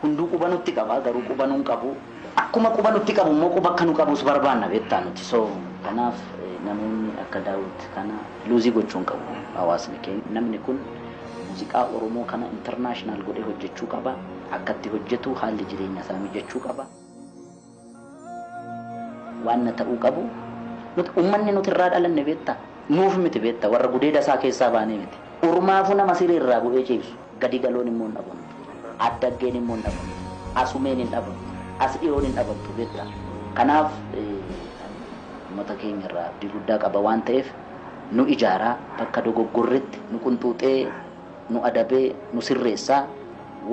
Hunduu quba nutti qaba, garuu quba nuun qabu. Akkuma quba nutti qabu immoo quba akka nu qabus barbaanna beektaa nuti. So kanaaf namoonni akka Daawit kana lose gochuu hin qabu hawaasni keenya. Namni kun muuziqaa Oromoo kana international godhee hojjechuu qaba. Akka itti hojjetu haalli jireenya isaa mijachuu qaba. Waan na ta'uu qabu nuti uummanni nuti irraa dhalanne beektaa, nuuf miti beektaa, warra gudeeda isaa keessaa baanee miti. Ormaafuu nama siree irraa bu'ee ciibsu, gadi galoon immoo hin dhabamtu, addaggeen immoo hin dhabamtu, asumeen hin dhabamtu, as dhiyoon hin dhabamtu beektaa. Kanaaf uummata keenya irraa abdii guddaa qaba waan ta'eef nu ijaaraa, bakka dogoggorretti nu qunxuuxee, nu adabee, nu sirreessaa,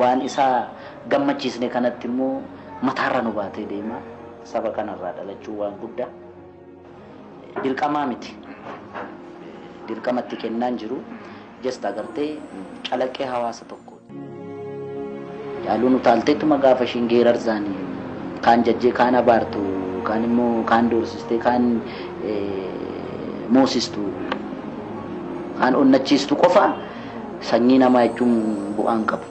waan isaa gammachiisne kanatti immoo mataarra nu baatee deema. Saba kanarraa dhalachuu waan guddaa dirqamaa miti. Dirqamatti kennaan jiru just agartee calaqqee hawaasa tokko. Jaaluun utaalteettuma gaafa ishiin geerarsaanii kaan jajjee, kaan abaartu, kaan immoo kaan doorsistee, kaan moosistu, kaan onnachiistu qofa sanyii namaa jechuun bu'aan qabu.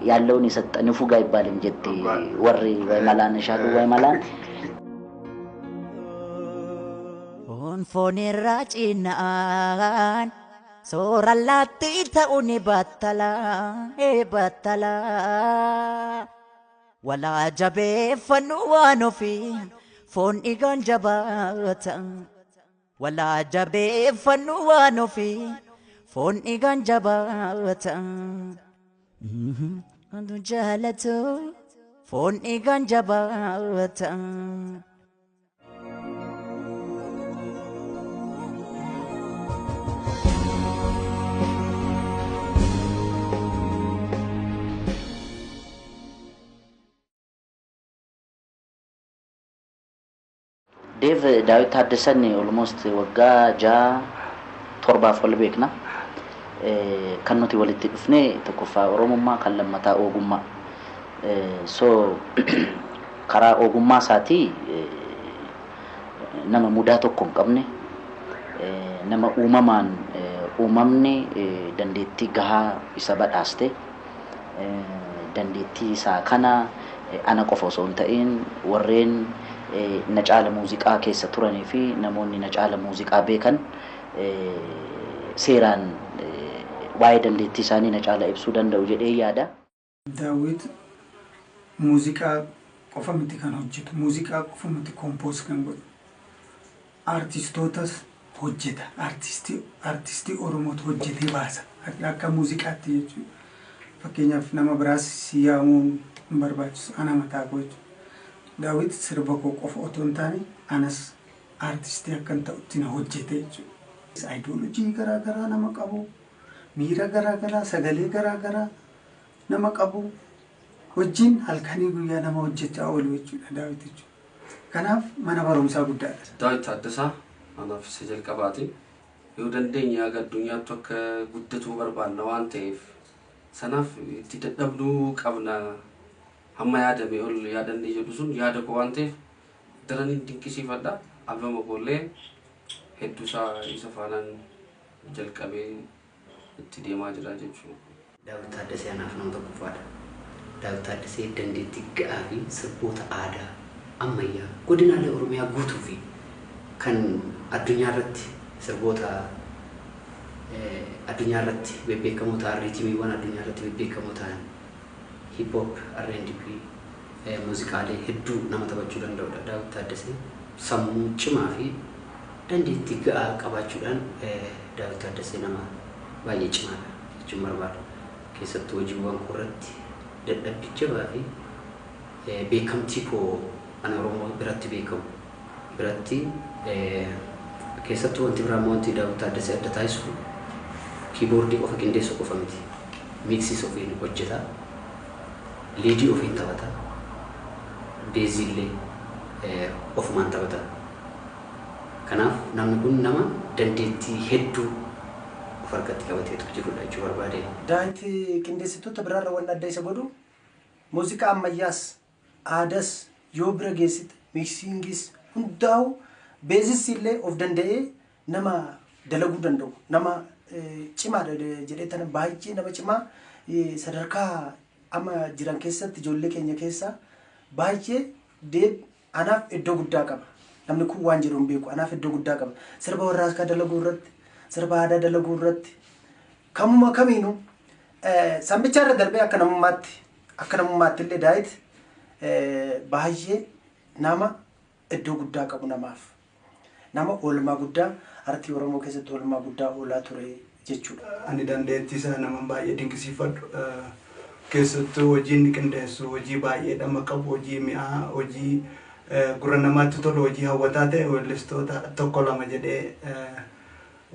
ያለውን የሰጠ ንፉግ አይባልም jette warri way malaan shaalu way malaan. Foon foonirraa cinaan soora laatti ta'uu ni battala battala. Walaa jabeeffannu waan ofii, foon dhiigaan jabaata. Walaa jabeeffannu waan ofii, foon dhiigaan jabaata. Wantu jaalatu foon dhiigaan jabaata. Dev Daawit Taaddasan almost waggaa 6-7f wal beekna. Kan nuti walitti dhufne tokkoffaa Oromummaa, kan lammataa ogummaa. So karaa ogummaa isaatii nama mudaa tokko hin qabne, nama uumamaan uumamni dandeettii gahaa isa badhaaste, dandeettii isaa kana ana qofa osoo hin ta'in warreen na caala muuziqaa keessa turanii fi namoonni na caala muuziqaa beekan seeraan waa'ee dandeettii isaanii na caala ibsuu danda'u jedhee yaada. Daawit muuziqaa qofa miti kan hojjetu, muuziqaa qofa miti compose kan godhu. Artistootas hojjeta, artistii Oromootu hojjetee baasa akka muuziqaatti jechuudha. Fakkeenyaaf nama biraas si yaamuun hin barbaachisu, ana mataa koo jechuudha. Daawit sirba koo qofa otoo hin taane anas artistii akkan ta'utti na hojjete jechuudha. Ideology garaa garaa nama qabu, miira garaa garaa, sagalee garaa garaa nama qabu wajjin halkanii guyyaa nama hojjechaa oolu jechuudha Daawit jechuudha. Kanaaf mana barumsaa guddaadha. Daawit Taaddasaa anaaf isa jalqabaati. Yoo dandeenye haga addunyaatti akka guddatu barbaanna waan ta'eef sanaaf itti dadhabnuu qabna, hamma yaadame ol yaadannee jedhu sun yaada koo waan ta'eef daran dinqisiifadha. Albama koollee hedduu isaa isa faanaan jalqabee itti deemaa jira jechuudha. Daawit Taaddasee anaaf nama tokkoffaadha. Daawit Taaddasee dandeettii ga'aa fi sirboota aadaa ammayyaa godinaalee Oromiyaa guutuu fi kan addunyaa irratti, sirboota addunyaa irratti bebbeekamoo ta'an, rhythmiiwwan addunyaa irratti bebbeekamoo ta'an, hip hop, R&B, muuziqaalee hedduu nama taphachuu danda'udha. Daawit Taaddasee sammuu cimaa fi dandeettii ga'aa qabaachuudhaan Daawit Taaddasee nama baay'ee cimaadha jechuun barbaada. Keessattuu hojiiwwan koo irratti dadhabbii jabaa fi beekamtii koo ana Oromoo biratti beekamu biratti. Keessattuu wanti biraa immoo, wanti Daawit Taaddasee adda taasisu, keyboardii qofa qindeessuu qofa miti. Mixiis ofiin hojjeta. Leadii ofiin taphata. Bassii illee ofumaan taphata. Kanaaf namni kun nama dandeettii hedduu of harkatti qabateetu jirudha jechuu barbaade. Daawit qindeessitoota biraarra wanni adda isa godhu, muuziqaa ammayyaas aadaas yoo bira geessite, mixingis hundaa'u, bassis illee of danda'ee nama dalaguu danda'u, nama cimaadha jedhee tana, baay'ee nama cimaa sadarkaa amma jiran keessatti ijoollee keenya keessa baay'ee deeb anaaf iddoo guddaa qaba. Namni kun waan jedhu hin beeku, anaaf iddoo guddaa qaba. Sirba warraaqsaa dalaguu irratti, sirba aadaa dalaguu irratti kamuma kamiinuu sambicha irra darbee akka namummaatti illee Daawit baay'ee nama iddoo guddaa qabu namaaf. Nama oolmaa guddaa artii Oromoo keessatti oolmaa guddaa oolaa ture jechuudha. Ani dandeettii isaa nama baay'ee dinqisiifadhu. Keessattuu hojii inni qindeessu hojii baay'ee dhama qabu, hojii mi'aa, hojii gurra namaatti tolu, hojii hawwataa ta'e weellistoota tokko lama jedhee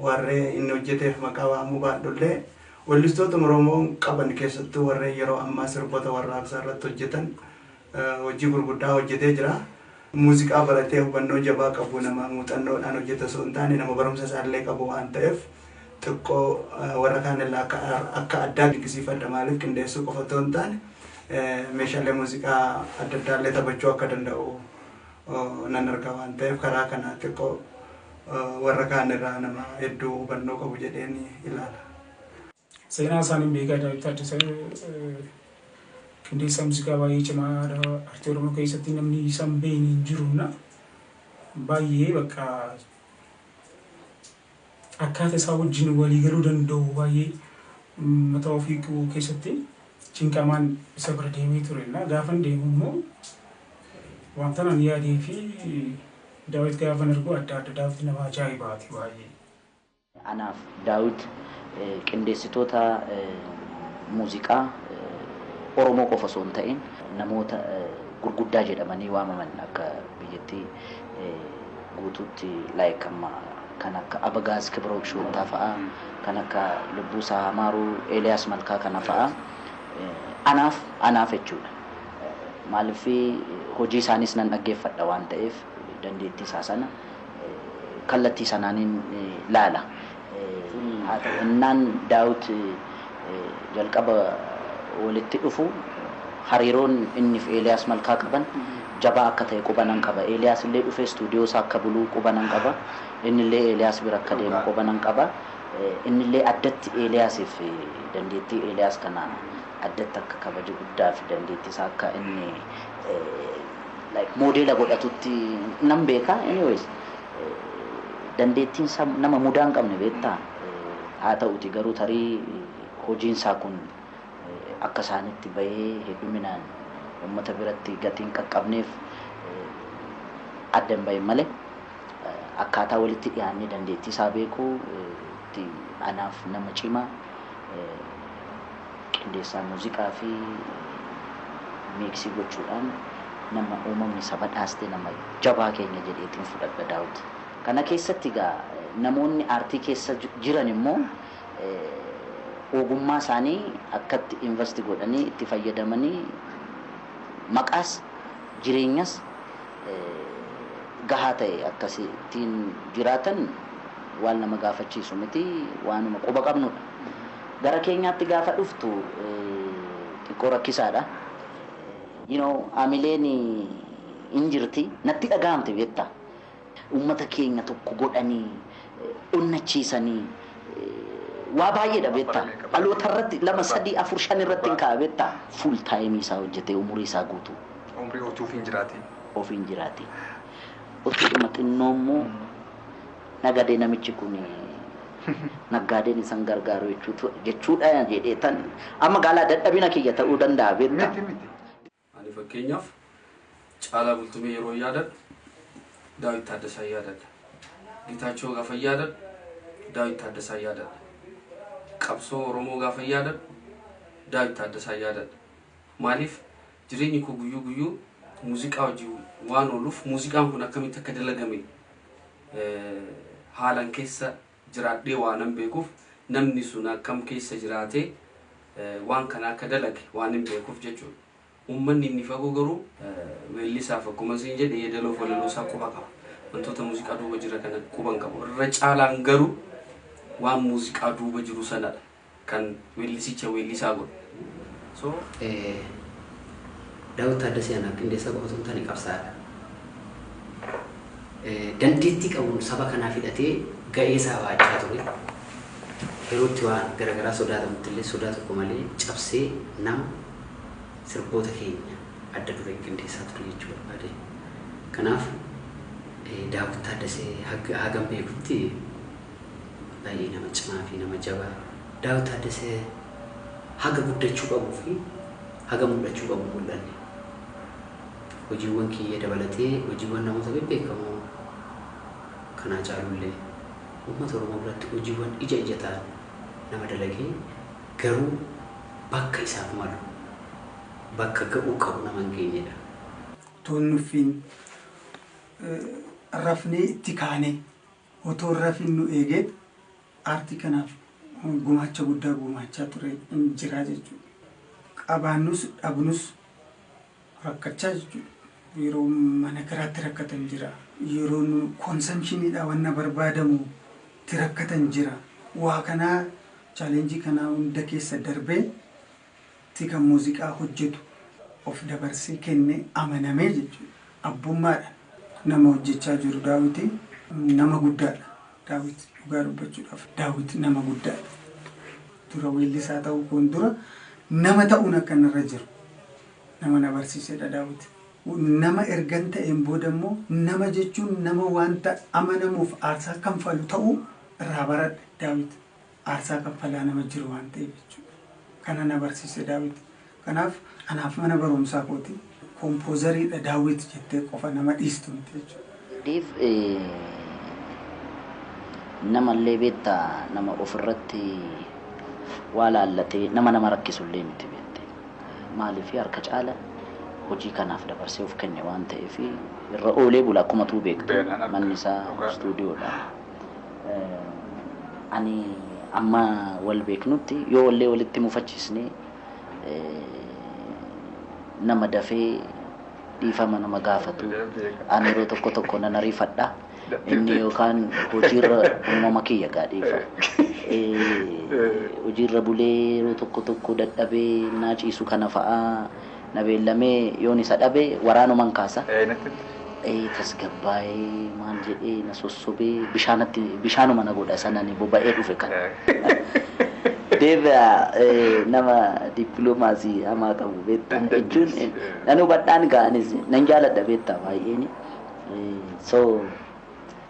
warree inni hojjeteef maqaa waamuu baadhullee weellistoota Oromoo qaban keessattuu warreen yeroo ammaa sirboota warraaqsaa irratti hojjetan hojii gurguddaa hojjetee jira. Muuziqaa baratee hubannoo jabaa qabu nama muuxannoodhaan hojjeta osoo hin taane nama barumsa isaallee qabu waan ta'eef xiqqoo warra kaan irraa akka addaa dinqisiifadha. Maaliif qindeessuu qofa otoo hin taane meeshaalee muuziqaa adda addaallee taphachuu akka danda'u nan arga waan ta'eef karaa kana xiqqoo warra kaan irraa nama hedduu hubannoo qabu jedheen ilaala. Seenaa isaanii beekaa Daawit Taaddasee qindeessaa muuziqaa baay'ee cimaadha. Artii Oromoo keessatti namni isa hin beekne hin jiru. Baay'ee bakka akkaataa isaa wajjin walii galuu danda'u baay'ee mataa ofii keessatti cinqamaan isa bira deemee ture. Gaafan deemu immoo wanta nan yaadee fi Daawit gaafan argu adda adda Daawit nama ajaa'ibaati baay'ee. Anaaf Daawit qindeessitoota muuziqaa Oromoo qofa osoo hin ta'in namoota gurguddaa jedhamanii waamaman akka biyyattii guutuutti like amma kan akka Abagaaz Kibrook Shoottaa fa'aa, kan akka Lubbuusaa Hamaaruu, Eeliyaas Malkaa kana fa'aa anaaf jechuudha. Maaliif hojii isaanis nan dhaggeeffadha waan ta'eef dandeettii isaa sana kallattii sanaaniin laala. Haa ta'u innaan Daawit jalqaba walitti dhufu hariiroon inni fi Eeliyaas Malkaa qaban jabaa akka ta'e quba nan qaba. Eeliyaas illee dhufee istuudiyoo isaa akka buluu quba nan qaba. Inni illee Eeliyaas bira akka deemu quba nan qaba. Inni illee addatti Eeliyaasiif dandeettii Eeliyaas kana addatti akka kabaja guddaa fi dandeettii isaa akka inni like moodeela godhatutti nan beeka. Anyways dandeettiin isaa nama mudaa hin qabne beektaa. Haa ta'uti garuu tarii hojiin isaa kun akka isaanitti bahee hedduminaan uummata biratti gatiin qaqqabneef adda hin bahin malee akkaataa walitti dhiyaannee dandeettii isaa beekuu anaaf nama cimaa qindeessaa muuziqaa fi miiksii gochuudhaan nama uumamni saba dhaaste nama jabaa keenya jedheetiin fudhadha Daawit. Kana keessatti egaa namoonni aartii keessa jiran immoo ogummaa isaanii akkatti investi godhanii itti fayyadamanii maqaas jireenyas gahaa ta'e akkasittiin jiraatan waan nama gaafachiisu miti, waanuma quba qabnudha. Gara keenyaatti gaafa dhuftu xiqqoo rakkisaadha. You know, amileen hin jirti natti dhaga'amte beektaa. Uummata keenya tokko godhanii onnachiisanii waa baay'eedha beektaa. Dhaloota irratti 2 3 4 5 irratti hin kaa'a beektaa. Full time isaa hojjetee umurii isaa guutuu. Umurii otuu hin jiraatiin. Ofiin jiraatiin. Otuudhuma xinnoo immoo nagadee namichi kun naggaadeen isaan gargaaru jechuudha jedhee tan amma gaalaa dadhabina kiyya ta'uu danda'a beektaa. Ani fakkeenyaaf Caalaa Bultumee yeroo yaadadhu Daawit Taaddasaa yaadadha. Geetaachoo gaafa yaadadhu Daawit Taaddasaa yaadadha. Qabsoo Oromoo gaafa yaadadhu Daawit Taaddasaa yaadadha. Maaliif jireenyi koo guyyuu guyyuu muuziqaa hojii waan ooluuf muuziqaan kun akkamitti akka dalagame haalan keessa jiraadhee waan hin beekuuf namni sun akkam keessa jiraatee waan kana akka dalage waan hin beekuuf jechuudha. Uummanni inni fagoo garuu weellisaaf akkuma isin jedhe yeedaloo fi walaloo isaa quba qaba. Wantoota muuziqaa duuba jira kana quba hin qabu. Irra caalaan garuu waan muuziqaa duuba jiru sanadha kan weellisicha weellisaa godhu. So Daawit Taaddasee anaaf qindeessaa qofa osoo hin taane qabsaa'aadha. Dandeettii qabuun saba kanaaf hidhatee ga'ee isaa baachaa ture. Yerootti waan garaagaraa sodaatamutti illee sodaa tokko malee cabsee nama Sirboota keenya adda dureen qindeessaa ture jechuu barbaade. Kanaaf Daawit Taaddasee hagam beekutti baay'ee nama cimaa fi nama jabaa. Daawit Taaddasee haga guddachuu qabuu fi haga mul'achuu qabu mul'anne. Hojiiwwan kiyya dabalatee hojiiwwan namoota bebbeekamoo kanaa caalullee uummata Oromoo biratti hojiiwwan ija ija ta'an nama dalagee garuu bakka isaaf malu bakka ga'uu qabu nama hin geenyedha. Toonnuffiin rafnee itti kaanee otoo rafin nu eegee aartii kanaaf gumaacha guddaa gumaachaa ture jira jechuudha. Qabaannus dhabnus rakkachaa jechuudha. Yeroo mana kiraatti rakkatan jira. Yeroo consumptioniidha wanna barbaadamu itti rakkatan jira. Waa kanaa challenge kanaa hunda keessa darbee itti kan muuziqaa hojjetu of dabarsee kennee amanamee jechuudha. Abbummaadha. Nama hojjechaa jiru Daawiti nama guddaadha. Daawit dhugaa dubbachuudhaaf Daawit nama guddaadha. Dura weellisaa ta'uu kun dura nama ta'uun akka irra jiru nama na barsiisedha Daawit. Nama ergan ta'een booda immoo nama jechuun nama wanta amanamuuf aarsaa kanfalu ta'uu irraa baradhe Daawit. Aarsaa kanfalaa nama jiru waan ta'eef jechuudha. Kana na barsiise Daawit. Kanaaf anaaf mana barumsaa kooti. Composeriidha Daawit jettee qofa nama dhiistu miti jechuudha. Diif namallee beektaa nama ofirratti waa laallatee nama nama rakkisullee miti beekte. Maaliif harka caala hojii kanaaf dabarsee of kenne waan ta'eef irra oolee bula akkuma tuu beektu manni isaa istuudiyoodha. Ani amma wal beeknutti yoo wallee walitti mufachiisne nama dafee dhiifama nama gaafatu ani yeroo tokko tokko nan ariifadha. Inni yookaan hojiirra uumama kiyya gaa dhiifa. Hojiirra bulee yeroo tokko tokko dadhabee naa ciisu kana fa'aa na beellamee yoon isa dhabe waraanuman kaasa. Tasgabbaa'ee maal jedhee na sossobee bishaanatti bishaanuma na godha sanani boba'ee dhufe kan. Deebi'a nama dippiloomaasii hamaa qabu beektaa jechuun nan hubadhaan ga'anis nan jaaladha beektaa baay'een. So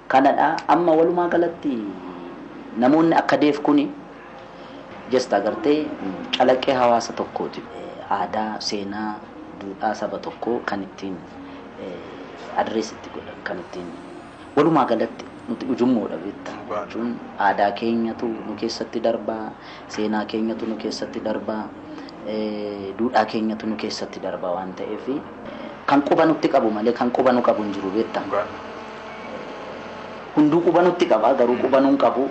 kanadha amma walumaa galatti namoonni akka deef kuni just agartee calaqqee hawaasa tokkooti. Aadaa, seenaa, duudhaa saba tokkoo kan ittiin address itti godhan kan ittiin walumaa galatti nuti ujummoodha beektaa. Jechuun aadaa keenyatu nu keessatti darbaa, seenaa keenyatu nu keessatti darbaa, duudhaa keenyatu nu keessatti darbaa waan ta'eef kan quba nutti qabu malee kan quba nu qabu hin jiru beektaa. Hunduu quba nutti qaba garuu quba nu hin qabu.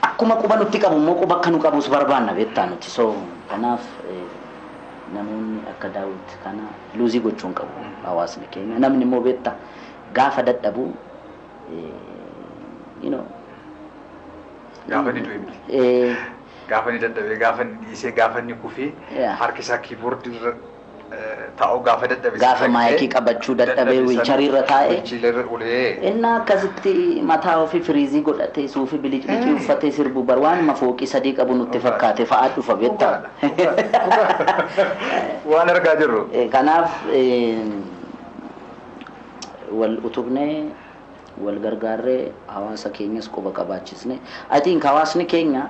Akkuma quba nutti qabu immoo quba akka nu qabus barbaanna beektaa nuti. So kanaaf namoonni akka Daawit kana lose gochuu hin qabu hawaasni keenya. Namni immoo beektaa gaafa dadhabu you know Gaafa inni du'e miti. Gaafa inni dadhabee, gaafa inni dhiisee, gaafa inni kufee harki isaa keyboardii irra taa'uu gaafa dadhabe. Gaafa maayikii qabachuu dadhabee wheelchairirra taa'e. Wheelchairirra ulee. Inni akkasitti mataa ofii freeze godhatee suufii bilicicii uffatee sirbu bar waanuma fooqii sadii qabu nutti fakkaate fa'aa dhufa beektaa. Waan argaa jirru. Kanaaf wal utubnee wal gargaarree hawaasa keenyas quba qabaachisne. I think hawaasni keenya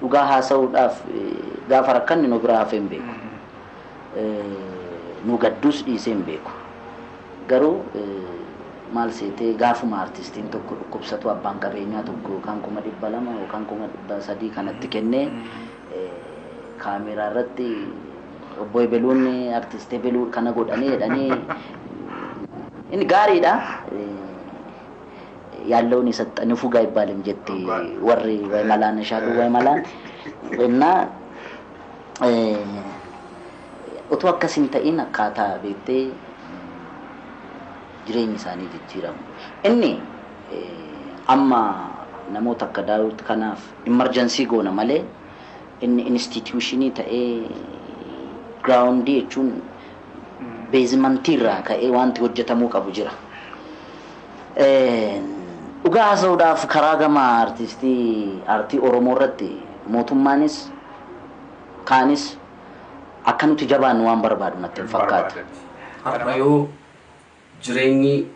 dhugaa haasa'uudhaaf gaafa rakkanni nu biraa hafee hin beeku. Nu gadduus dhiisee hin beeku. Garuu maal seetee gaafuma artistiin tokko dhukkubsatu abbaan qabeenyaa tokko yookaan 200,000 yookaan 300,000 kanatti kennee kaameeraa irratti obbo Ebeluun artistii Ebeluu kana godhanii jedhanii inni gaariidha. ያለውን የሰጠ ንፉግ አይባልም ጀቴ ወሬ ወይ መላን ሻሉ ወይ መላን እና otoo akkas hin ta'in akkaataa beektee jireenyi isaanii jijjiiramu. Inni amma namoota akka Daawit kanaaf emergency goona malee inni institutionii ta'ee groundii jechuun basementii irraa ka'ee wanti hojjetamuu qabu jira. Dhugaa haasa'uudhaaf karaa gama artistii aartii Oromoo irratti mootummaanis kaanis Akka nuti jabaannu waan barbaadu natti hin fakkaatu. Har'a yoo jireenyi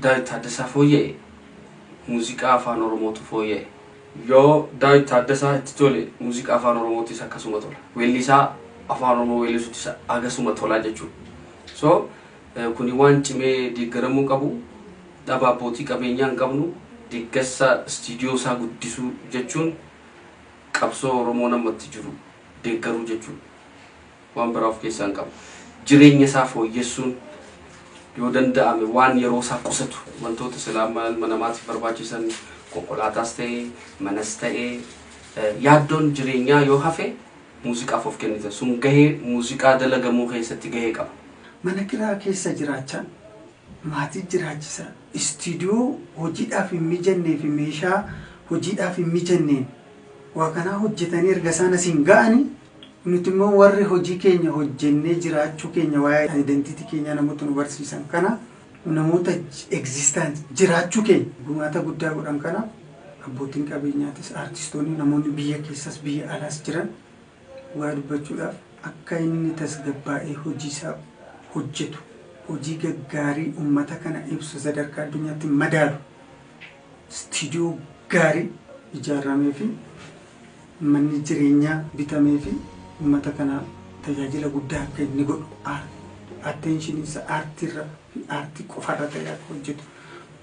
Daawit Taaddasaa fooyya'e, muuziqaa afaan Oromootu fooyya'e. Yoo Daawit Taaddasaa itti tole, muuziqaa afaan Oromootis akkasuma tola. Weellisaa afaan Oromoo weellisuutis akkasuma tola jechuudha. So kuni waan cimee deeggaramuu qabu. Dhaba abbootii qabeenyaa hin qabnu, deeggarsa istiidiyoo isaa guddisuu jechuun qabsoo Oromoo namatti jiru deeggaruu jechuudha. Waan biraa of keessaa hin qabu. Jireenya isaa fooyyessuun yoo danda'ame, waan yeroo isaa qusatu, wantoota silaa ilma namaatiif barbaachisan, konkolaataas ta'ee manas ta'ee, yaaddoon jireenyaa yoo hafe, muuziqaaf of kennita, sun gahee muuziqaa dalagamuu keessatti gahee qaba. Mana kiraa keessa jiraachaa, maatii jiraachisa, istiidiyoo hojiidhaaf hin mijannee fi meeshaa hojiidhaaf hin mijanneen waa kanaa hojjetanii erga isaan asiin ga'anii, nuti immoo warri hojii keenya hojjennee jiraachuu keenya, waa'ee identity keenya namoota nu barsiisan kana, namoota existence jiraachuu keenya gumaata guddaa godhan kana, abbootiin qabeenyaatis, aartistoonni, namoonni biyya keessas biyya alaas jiran, waa dubbachuudhaaf akka inni tasgabbaa'ee hojii isaa hojjetu, hojii gaggaarii uummata kana ibsu, sadarkaa addunyaatti madaalu, istiidiyoo gaarii ijaaramee fi manni jireenyaa bitamee fi uummata kana tajaajila guddaa akka inni godhu, attention isa aartiirra fi aartii qofarra ta'e akka hojjetu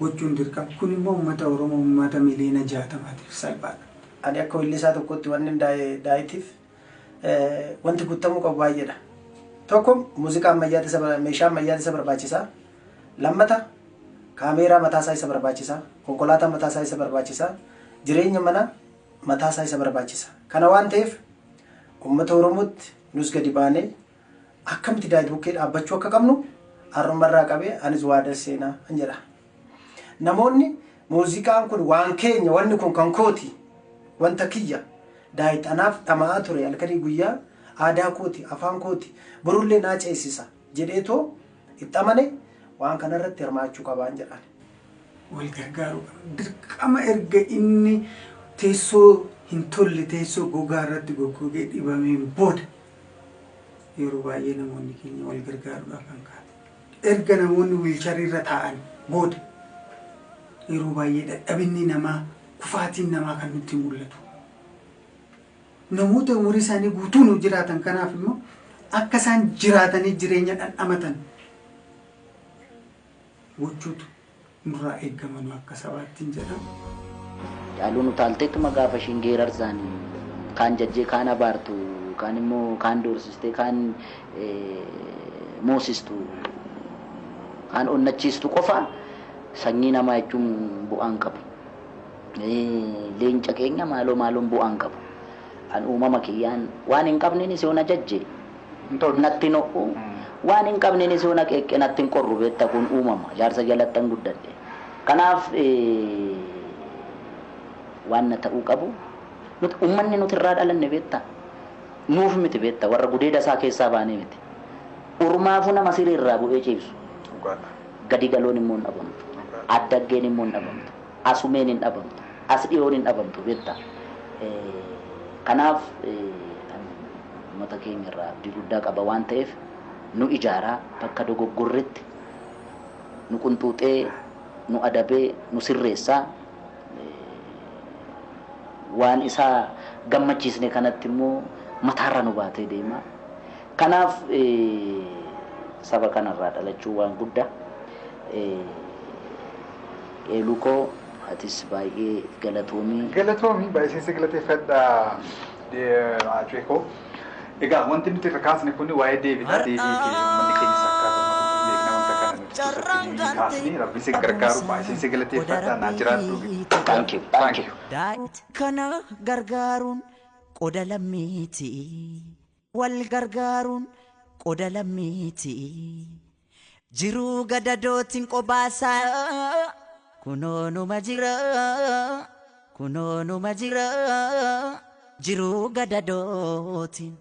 gochuun dirqama. Kun immoo uummata Oromoo, uummata miliyoona 60tiif salphaadha. Ani akka weellisaa tokkotti wanni Daawitiif wanti guutamuu qabu baay'eedha. Tokko, muuziqaa ammayyaati isa, meeshaa ammayyaati isa barbaachisaa. Lammata, kaameeraa mataasaa isa barbaachisaa. Konkolaataa mataasaa isa barbaachisaa. Jireenya mana mataasaa isa barbaachisa. Kana waan ta'eef uummata Oromootti nus gadi baanee akkamitti Daawit bukkee dhaabbachuu akka qabnu har'umarraa qabee anis waada seenaa hin jedha. Namoonni muuziqaan kun waan keenya, wanni kun kan kooti, wanta kiyya, Daawit anaaf dhama'aa ture halkanii guyyaa, aadaa kooti, afaan kooti, borullee naa ceesisa jedheetoo itti amane waan kanarratti hirmaachuu qabaan jedhan. Wal gargaaruu qaba. Dirqama erga inni teessoo hin tolle, teessoo gogaa irratti goggogee dhibameen booda, yeroo baay'ee namoonni keenya wal gargaaruudhaaf kan ka'an. Erga namoonni wheelchairii irra taa'an booda yeroo baay'ee dadhabinni namaa, kufaatiin namaa kan nutti mul'atu. Namoota umurii isaanii guutuu nu jiraatan kanaaf immoo akka isaan jiraatanii jireenya dhandhamatan gochuutu nurraa eegama nu akka sabaattiin jedhama. Caaluun utaalteetuma gaafa ishiin geerarsaanii kaan jajjee, kaan abaartu, kaan immoo kaan doorsistee, kaan moosistu, kaan onnachiistu qofa sanyii namaa jechuun bu'aan qabu. Leenca keenya maaloo maaloon bu'aan qabu. An uumama kiyyaan waan hin qabneenis yoo na jajje natti no'u, waan hin qabneenis yoo na qeeqqe natti hin qorru. Beekta, kun uumama jaarsa jalattan guddadhe. Kanaaf waan na ta'uu qabu, nuti uummanni nuti irraa dhalanne, beekta, nuuf miti, beekta, warra gudeeda isaa keessaa baanee miti. Urmaafuu nama siree irraa bu'ee ciibsu. Gadi galoon immoo hin dhabamtu. Addaggeen immoo hin dhabamtu. Asumeen hin dhabamtu. As dhiyoon hin dhabamtu, beekta. Kanaaf uummata keenya irraa abdii guddaa qaba waan ta'eef, nu ijaaraa, bakka dogoggorretti nu qunxuuxee, nu adabee, nu sirreessaa, waan isaa gammachiisne kanatti immoo mataarra nu baatee deema. Kanaaf saba kanarraa dhalachuu waan guddaa. Eeluu koo, atis baay'ee galatoomii. Galatoomii, baay'ee si galateeffadha, Aceekoo. Egaa wanti nuti irra kaasne kun waa'ee deebiidha. Deebii fi uummanni keenyas akka beekna wanta kana nuti keessatti kaasne. Rabbi si gargaaru, baay'ee si galateeffadha, naa jiraadhu. Thank you. Thank you. Daa'it kana gargaaruun qoda lammiiti. Wal gargaaruun qoda lammiiti. Jiruu gadadootiin qobaasaa kunoonuma jira. Kunoonuma jira. Jiruu gadadootiin.